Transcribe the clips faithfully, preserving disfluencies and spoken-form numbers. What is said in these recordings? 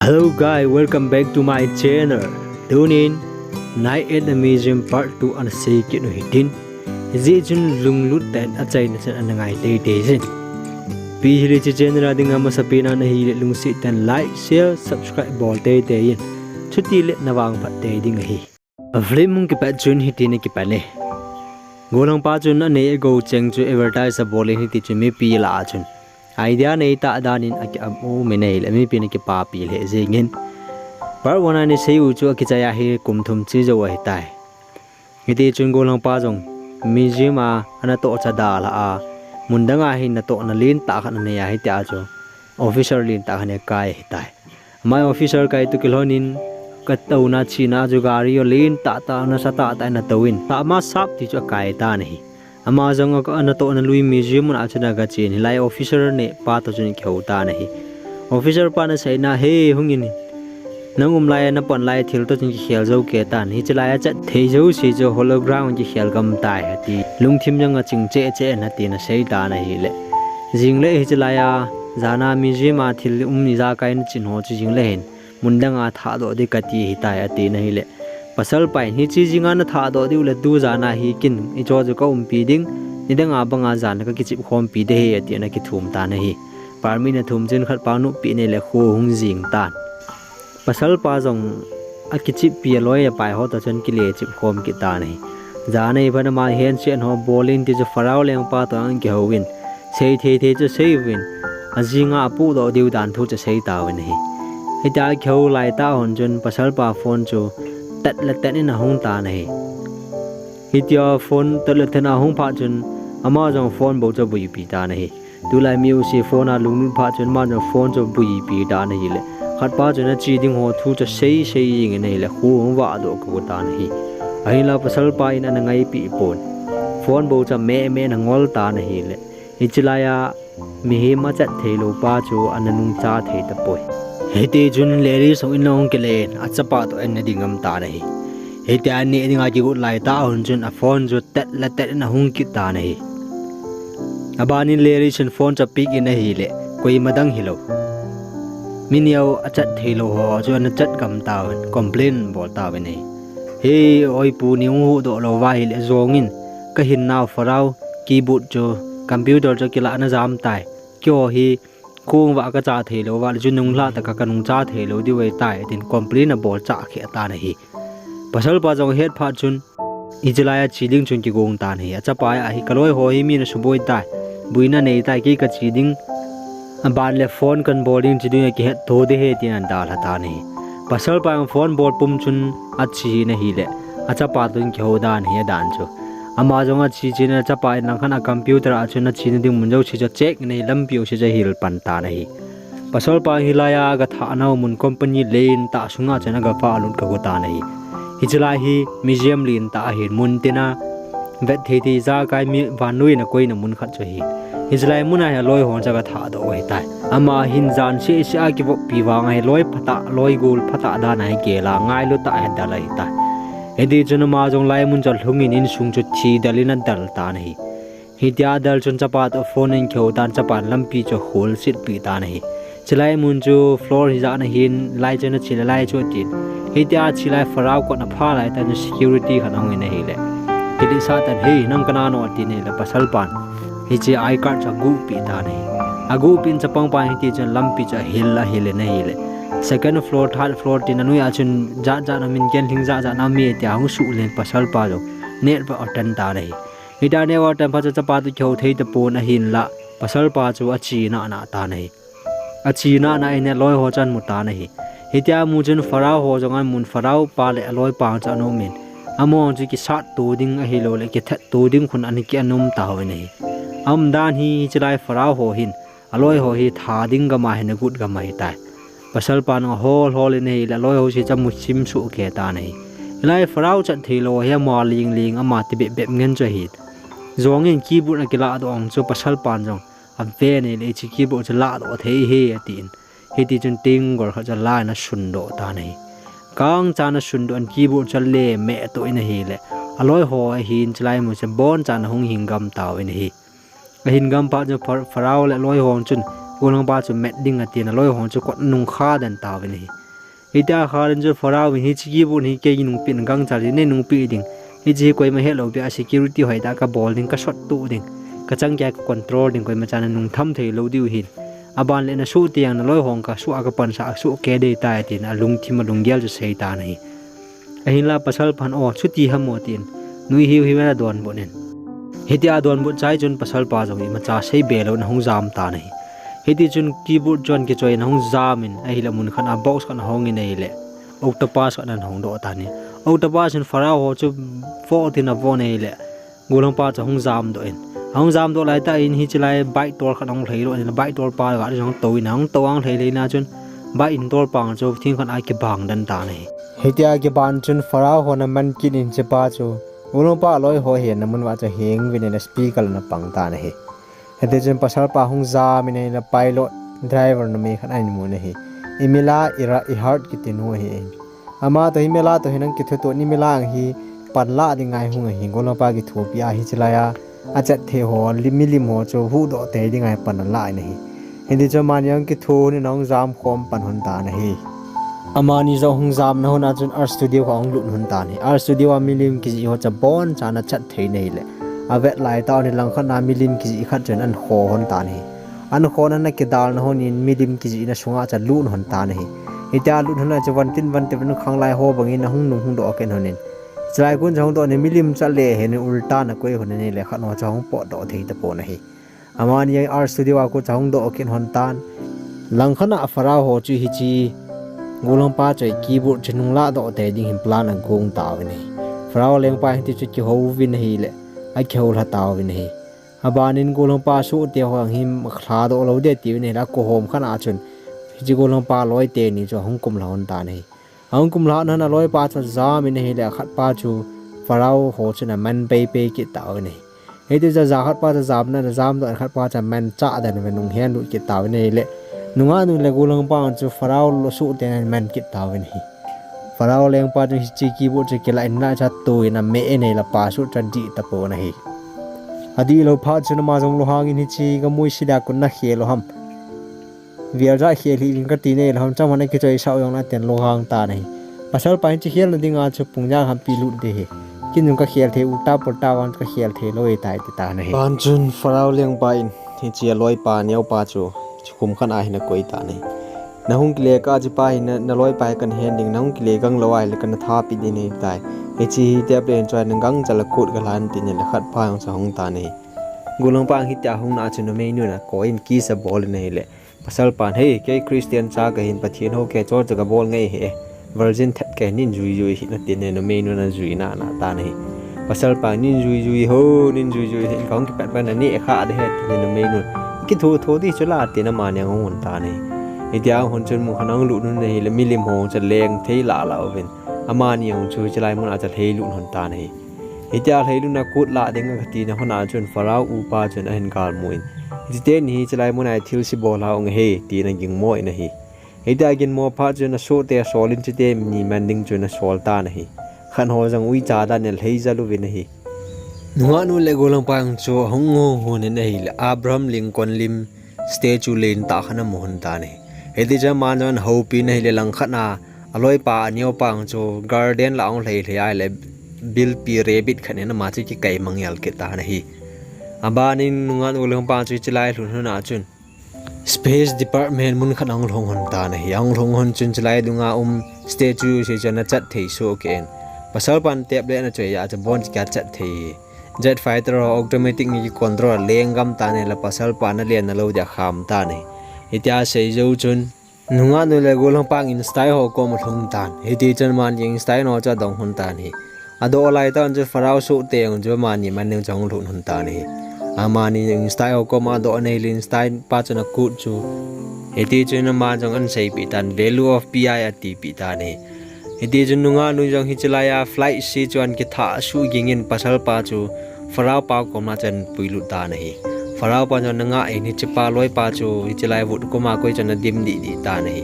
Hello guys, welcome back to my channel. Tunin Night at the Museum Part two ana sei kit u hitin. Hijeh chun lunglut tah in achaina chan ana ngai teitei jin. Ipi hile hiche channel a dinga masapen a nahile lungset tah in like, share, subscribe bol teitei in. Chutile navangphat tei ding ahi. A film hung kipat chun hitin akipan e. Gollhangpa chun anei agou cheng chu advertise abol in hiti chun mipi lah a chun idea neitah danin akiam um in ahile mipin akipapi lheh jengin. Part one a ana sei u chu akichai a hi kum thum che jou ahitai. Hiti chun gollhangpa jong museum a anatoh cha dalha a, mun danga hin natohna lentah khat anei a, hitia chu officer lentah khat akai ahitai. Ama officer kai toh kilhonin, katouna chena chu gari jong lentah tah, nasatah tah in atouvin, ama sap ti chu akai tan ahi. Ama jong a, anatohna lui museum mun a chun agachen, hilai officer nehpa toh chun akihou tan ahi. Officer pan aseina, He, hungin, nang um lai a napan lai thil toh chun kikhel jou kei tan, hiche lai a chat thei jouse chu hologram kikhel gam tai, ati. Lungthim jong aching cheh cheh in atin asei tan ahile. Jingle hiche lai a, jana museum a thil um ijakai nachen ho chu jingle hin mun danga thahdoh ding kati ahitai, atin ahile. Pasalpa in, Hiche jinga nathahdoh diu le tu jana hi kin icho chu kaumpi ding, nidanga banga jan kakichep khompi ding ahi, atin akithum tan ahi. Permit athum chun khatpa noppi in ahile kho hung jing tan. Pasalpa jong akicheppi aloi apai ho toh chun kile chep khom kit tan ahi. Jan ahiphat ama henset ho bolin ti chu Pharaoh lengpa toh ana kihouvin, sei thei thei chu aseiuvin, ajinga apohdoh diu dan thu chu asei tauvin ahi. Hitia akihou laitah hon chun pasalpa phone chu tet le tet in ahung tan ahi. Hitia phone tet le tet in ahung phat chun ama jong phone bou chu abuipi tan ahi. Tulai mi jouse phone a lunglut phat chun ama jong phone chu abuipi tan ahile, khatpa chun ache ding ho thu chu asei sei jengin ahile kho hung vahdoh kago tan ahi. Ahinla pasalpa in ana ngaipeh pon, phone bou chu ameh meh in angol tan ahile, hiche lai a mihem achat theilou pa chu ana nungcha thei tapoi. Hiti chun Larry jong in ahung kilen, achapa toh ana ding ngam tan ahi. Hitia neh dinga kigot laitah hon chun aphone chu tet le tet in ahung kit tan ahi. Abanin Larry chun phone chu apick in ahile, koima dang hilou, mi neo achat theilou ho chu ana chat gam tauvin, complain bol tauvin ahi. He, oipu, nei hung huhdoh louva ahile jongin, kahinnau Pharaoh keyboard chu, computer chu kilahna jam tai. Keiho hi kho vah kacha theilouva le chu nunglhah tah a kanungcha theilou diu ahitai, tin complain abol chah kheh tan ahi. Pasalpa jong ahet phat chun, hiche lai a che ding chun kigong tan ahi. Achapa a hi, Kaloi ho hi mi nasuboi tai, buina nei tai, kei kache ding, aban le phone kanbol ding, che ding akihetto ding ahi, tin ana dalha tan ahi. Pasalpa jong phone bol pum chun ache in ahile, achapa toh in kihou dan ahi adan chu. Ama jong ache chen in achapa in langkhat a computer a chun achena ding mun jouse chu acheck in ahi, lampi jouse chu ahil pan tan ahi. Pasalpa hilai a agathah nau mun company lentah sunga chun agavahlut kago tan ahi. Hiche lai hi museum lentah ahin, mun tina vet thei thei ijakai mi vannoi in akoina mun khat chu ahi. Hiche lai muna hi aloi hon chu agathahdoh u ahitai. Ama hin jan seh seh a kivoppi vanga hi loi phatah, loi gol phatah dan a hi gel a, ngailu tah a hi adel ahitai. Hiti chun ama jong lai mun chu alhungin insung chu thidel in adel tan ahi. Hitia adel chun chapa toh phone in kihou tan, chapan lampi chu aholsetpeh tan ahi. Chulai mun chu floor hijat na hin, lai chu nache le lai chu atin. Hitia chulai Pharaoh kot apha laitah chun security khat ahungin ahile, kiletsah tan, Hei, nang kana no, atin ahile, pasalpan hiche I card chu aguhpeh tan ahi. Aguhpeh in chapangpan hiti chun lampi chu ahil, ahil in ahile, second floor, third floor tin anoi a chun jat jat na min ken lhing jat jat na mi tia hung suh lin pasalpa jong network atan tan ahi. Hitia network atan phat chun chapa toh kihou thei tapon ahinlah, pasalpa chu ache nana tan ahi. Ache nana in aloi ho chu amu tan ahi. Hitia amu chun Pharaoh ho jong amun, Pharaoh pa le aloi pa chu ana umin, amaho chu kisatto ding ahilouleh kithatto ding khun ana ki ana um tauvin ahi. Aumdan hi hiche lai Pharaoh ho hin aloi ho hi tha ding gam a hin agot gam ahitai. Pasalpan ahol hol in ahile aloi ho jouse chu amu simsuh kei tan ahi. Hilai Pharaoh chat theilou hi ama ling ling, ama ti bep bep ngen chu ahi. Jongin keyboard akilahdoh ang chu pasalpan jong aven ahile, Hiche keyboard chu lahdoh thei ahi, atin. Hiti chun tenggol khat chu alan asundoh tan ahi. Kangchan asundoh in keyboard chu ale mehtoh in ahile, aloi ho ahin chulai mun chu abonchan ahung hing gam tauvin ahi. Ahin gam phat chun Pharaoh le aloi ho chun Golhangpa chu met ding atin aloi ho chu kot anung kha den tauvin ahi. Hitia kha den chun Pharaoh in hiche keyboard hi kei nungpeh in gangchal in nei nungpeh ding. Hiche hi koima helou beh a security hoitah a kabol ding, kasot tuh ding. Kachang keiya ka control ding, koima chan anung tham thei lou diu ahin. Aban le nasoh teng naloi ho kasoh a kapansah a soh kei ding tai atin alungthim alunggel chu asei tan ahi. Ahinla pasal pan o chuti ham o tin nui hiu hiu in adonbut in. Hitia adonbut chai chun pasal pa jong imacha seibe louvin ahung jam tan ahi. Hiti chun keyboard chu akichoi in ahung jam in ahile mun khat a box khat ahong in ahile octopus khat ana hong doh tan ahi. Octopus in Pharaoh ho chu vo tin avo in ahile Golhangpa chu ahung jam doh in. Ahung jam doh laitah in hiche lai bike tol khat ahung lhai doh in, bike tol pa ga chu ahung tou in, ahung tou ahung lhai lhai na chun bike in tol pa chu thing khat a kibang den tan ahi. Hitia kibang chun Pharaoh hon aman kit in hichepa chu Golhangpa loi ho ahin amun uva chu aheng uvin ahile speaker ana pang tan ahi. Hiti chun pasal pa ahung jam in ahile pilot driver numei khat ahin mun ahi. Imila Ira Earhart kiti nu ahi. Ama toh hi Imila toh hin ana kithuto in Imila hi panla ding ngai hung ahi. Golhangpa kithopi a hiche lai a achat thei ho, lim, milim ho chu huhdoh tei ding ngai pan ala in ahi. Hiti chun amani ahung kithu in ahung jam khom pan lhon tan ahi. Amani jong ahung jamna lhon a chun art studio kha ahung lut lhon tan ahi. Art studio a milim kijih ho chu abonchan achat thei in ahile avet laitah in langkhat a milim kijih khat chun ana kho lhon tan ahi. Ana khona ana kidalna lhon in milim kijihna sunga chu alut lhon tan ahi. Hitia alut lhon a chu vantin vantin van khanglai ho bangin ahung nung hung doh kit lhon in. Chulai kon chu ahung doh in milim chu ale hen in ulta ana koi lhon in ahile khat ho chu ahung potdoh thei tapon ahi. Amani art studio a kon chu ahung doh kit lhon tan. Langkhat a Pharaoh ho chu hiche Golhangpa choi keyboard chu nung lahdoh tei ding hin plan agong tauvin ahi. Pharaoh lengpa hiti chu akihou uvin ahile akihou lha tauvin ahi. Abanin Golhangpa sohte ho hi alhadoh lou ding atiuvin ahile akohom khat a chun hiche Golhangpa loi teni chu ahung kumlha lhon tan ahi. Ahung kumlha lhon a aloipa chu ajam in ahile akhatpa chu Pharaoh ho chun aman peipei kit tauvin ahi. Hiti chun aja khatpa chu ajamna ajamdoh in khatpa chu amanchah den uvin anung ahin lut kit tauvin ahile nungah nu le golhangpa chu Pharaoh sohten aman kit tauvin ahi. Pharaoh lengpa chun hiche keyboard chu akilah in alah chu atoh in ameh in ahile apasoh chu adih tapon ahi. Adihlou phat chun ama jong lunghang in hiche gamui sida kon nakhel u ham, velja khel hih in kati in ahile ham, chomkhat akichoisah u jong atin lunghang tan ahi. Pasalpa hin hiche khelna dinga chu pungjang hampi lut ding ahi. Ken jong kakhel thei, ulta pulta vang chu kakhel theilou ahitai ati tan ahi. Aban chun Pharaoh lengpa in hiche aloipa aneopa chu hiche kum khat a hin akoi tan ahi. Nahung kile kah a hichepa hi na, naloipa hi kahin hen ding, nahung kile ganglou ahile kana thapeh ding ahitai. Hiche hi tep le hin choi nagangchal a coat kalhan tin ahile khatpa jong chu ahung tan ahi. Golhangpa hitia ahungna a chun numeinu in akoi in kiss abol in ahile pasalpan, "Hei, kei Christian cha kahin, Pathen hou keiho chu kabol ngai ahi e. Virgin that kahin, nein jui jui hih in," atin e, numeinu in ajui nana tan ahi. Pasalpan, "Nein jui jui hih o, nein jui jui hih in, kahung kipat pan naneh kha ding ahi," atin e, numeinu in, "Kitho tho ding chu la," atin amani ahung lhun tan ahi. Hitia ahung lhun chun mun khat a ahung lut lhon in ahile milim ho chu aleng thei lah lah uvin amani jong chu hiche lai mun a chu alhai lut lhon tan ahi. Hitia alhai lut in coat lah ding akiti na lhon a chun Pharaoh upa chun ahin galmu in, "Hiche teni hi hiche lai mun a hi thilse bol a hung ahi," tin aginmo in ahi. Hitia aginmo phat chun asohte asol in hiche teni man ding chun asol tan ahi. Khat ho jong uicha dan in alhai jal uvin ahi. Nungah nu le golhangpa jong chu ahung hung lhon in ahile Abraham Lincoln lim statue lentah khat amu lhon tan ahi. Hiti chun aman jong ahoupi in ahile langkhat a aloipa aneopa jong chu garden lah ahung lhai lhai ahile bilpi rabbit khat in ama chu akikai mangel kit tan ahi. Abanin nungah nu le golhangpa jong chu hiche lai lhun lhon a chun Space Department mun khat ahung lhung lhon tan ahi. Ahung lhung lhon chun hiche lai dunga um statue chu ana chat thei soh kei in. Pasalpan tep le ana choi a chu abon chu kia chat thei ahi. Jet fighter ho automatic in akicontrol a lenggam tan ahile pasalpan alenna lou dia akham tan ahi. Hitia asei jou chun nungah nu le golhangpa Einstein ho koma alhung tan. Hiti chun amani Einstein ho chu adong lhon tan ahi. Adoh laitah chun Pharaoh sohte jong chu amani man ding chu ahung lut lhon tan ahi. Amani Einstein ho koma adoh in ahile Einstein pa chun acoat chu hiti chun ama jong ana seipeh tan, value of P I atipeh tan ahi. Hiti chun nungah nu jong hiche lai a flight seat chu ana kithah suh ging in pasalpa chu Pharaoh pa koma chun apuilut tan ahi. Pharaoh pan jong ana ngah in hichepa loipa chu hiche lai vut koma koi chun ana dim dih dih tan ahi.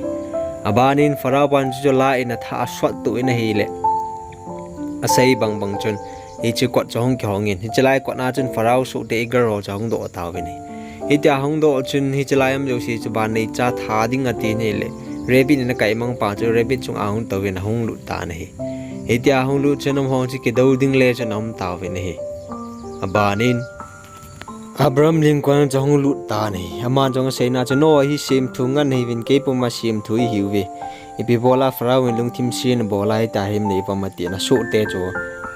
Abanin Pharaoh pan chu chu la in athah asot tuh in ahile asei bang bang chun hiche kot chu ahung kihong in hiche lai kot a chun Pharaoh sohte eagle ho chu ahung doh tauvin ahi. Hitia hung doh chun hiche lai um jouse chu ban neicha tha ding ati nahile, rabbit in akai mang pa chu rabbit chunga hung touvin ahung lut tan ahi. Hitia hung lut chun amaho chu kidou ding le chun aum tauvin ahi. Aban in Abraham Lincoln chu ahung lut tan ahi. Aman jong aseina chu, no, hi semthu ngen nahiuvin, kei puma semthu ihiuve. Ipi bola Pharaoh in lungthim sena bola hitia hi um nahi uvem atin, asohte chu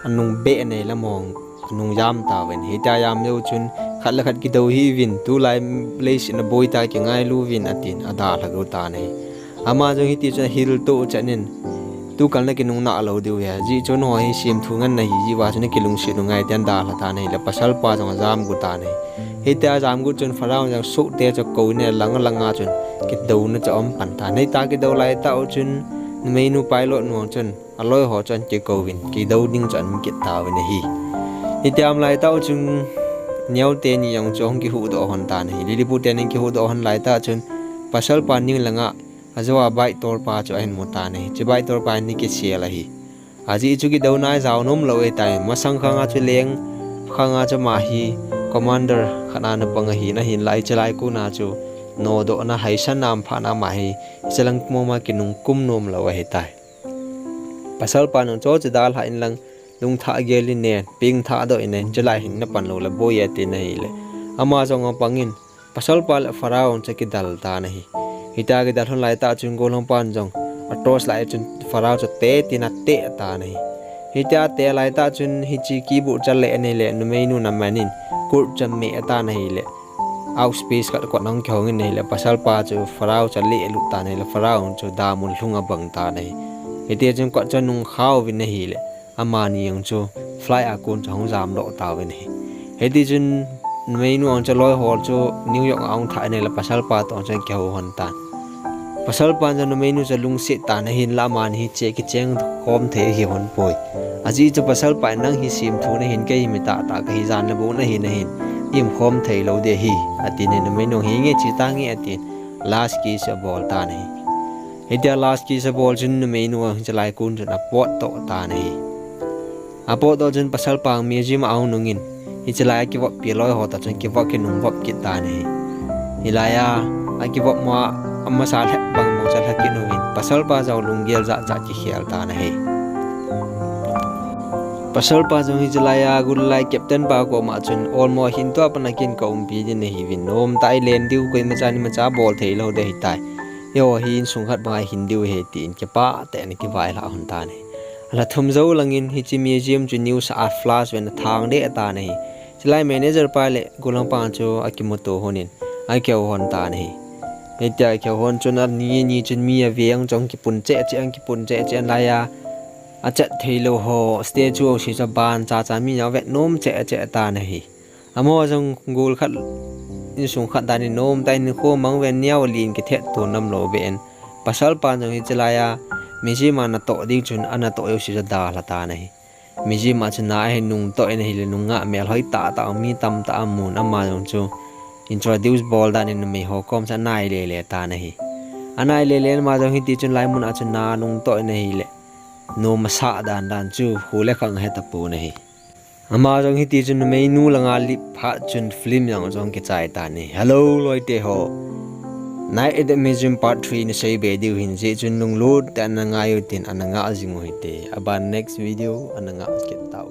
anung beh nei lam hung anung jam tauvin. Hitia jam jou chun khat le khat kidou hih un, tulai leiset a boitah kingailu vin atin, adalha got tan ahi. Ama jong hiti chun ahil toh chan in, tukal nakinung nalou diu ahi. Ajeh chu nangho hi semthu ngen nahi jeh uva chu nakilungset u ngai tin adalha tan ahile, pasalpa jong ajam got tan ahi. Hitia ajam got chun Pharaoh jong asohte chu akouvin alang langa chun kidouna chu aum pan tan ahi. Hitia kidou laitah u chun numeinu pilot nu chun aloiho chu ahin kikouvin, kidou ding chu ahin kit tauvin ahi. Hitia um laitah u chun neote ni jong chu ahung kihuhdoh lhon tan ahi. Lilliput ten ahin kihuhdoh lhon laitah chun pasalpa ning langa ajou a bike tolpa chu ahin mu tan ahi. Hiche bike tolpa hi ana kisel ahi. Ajeh chu kidouna ajao nom lou ahitai. Masang khanga chu leng khanga chu ama hi commander khat a ana pang ahin, ahinlah hiche lai kona chu nodohna haisanna aum phatna ama hi hiche lang mong a kinung kum nom lou ahitai. Pasalpa jong chu chu dalha inlang lungthah gel in, pengthah doh in, hiche lai hin napan lou le boi e atin ahile, ama jong apang in pasalpa le Pharaoh chu akidal tan ahi. Hitia kidal lhon laitah chun gollhangpan jong a torch light chun Pharaoh chu ate tin ateh tan ahi. Hitia ateh laitah chun hiche keyboard chu aleh in ahile, numeinu in aman in chord chu ameh tan ahile, out space khat kot ahung kihong in ahile, pasalpa chu Pharaoh chu alehlut tan ahile, Pharaoh chu damun lhung abang tan ahi. Hiti chun kot chu anung khauvin ahile, amani jong chu flight a kon chu ahung jamdoh tauvin ahi. Hiti chun numeinu jong chu aloiho chu New York a ahung thah in ahile, pasalpa toh jong chu akihou lhon tan. Pasalpan jong numeinu chu alungset tan ahinlah, amani hiche kicheng khom thei ahi lhon poi. Ajeh chu pasalpa in nang hi semthu nahin, kei hi mi tahtah kahi, jan le bou nahi nahin, i umkhom thei lou ding ahi, atin, numeinu hi nge che tange atin, last kiss abol tan ahi. Hitia last kiss abol chun numeinu hiche lai kon chun apotdoh tan ahi. Apotdoh chun pasalpa museum a ahung nungin, hiche lai a kivoppi aloiho toh chun kivop kinung vop kit tan ahi. Hilai a akivop mo a amasa lhep bang bang chu alha kit uvin, pasalpa jong lunggel jat jat kikhel tan ahi. Pasalpa jong hiche lai a gollhang captain pa koma chun, olmo hin tua pat a kin kaumpi ding nahiuvin, nomtah a len diu, koimacha imacha bol thei lou ding ahitai. Eiho hi insung khat banga hin diu ahi tin kipah tah in akivailhah lhon tan ahi. Alha thum jou langin hiche museum chu news a flash uvin athang deh tan ahi. Chulai manager pa le gollhangpa chu akimuto lhonin akihou lhon tan ahi. Hitia akihou lhon chun ani ani chun mi aveng chu ahung kipun cheh cheh, ahung kipun cheh cheh, lai a achat thei lou ho statue jouse chu aban chacha, mi jong avet nom cheh cheh tan ahi. Amaho jong gol khat, insung khat dan in nomtah in hinkho mang uvin, neo len kithet to nam lou beh in, pasalpan jong hiche lai a museum a natoh ding chun anatoh jouse chu adalha tan ahi. Museum a chun ana ahin nungtoh in ahile, nungah melhoi tahtah mi tamtah amun, ama jong chu introduce bol dan in numeiho kom chu anai lele tan ahi. Anai lele in ama jong hiti chun lai mun a chun ana nungtoh in ahile, nom asah dan dan chu kho le khang ahe tapon ahi. Ama jong hiti chun numeinu langa lip phat chun film jong jong kichai tan ahi. Hello loite ho, Night at the Museum part three nasei be diu ahin, jeh chun lunglut tah in ana ngai utin, ana ngah jing u hite. Aban next video ana ngah kit tau.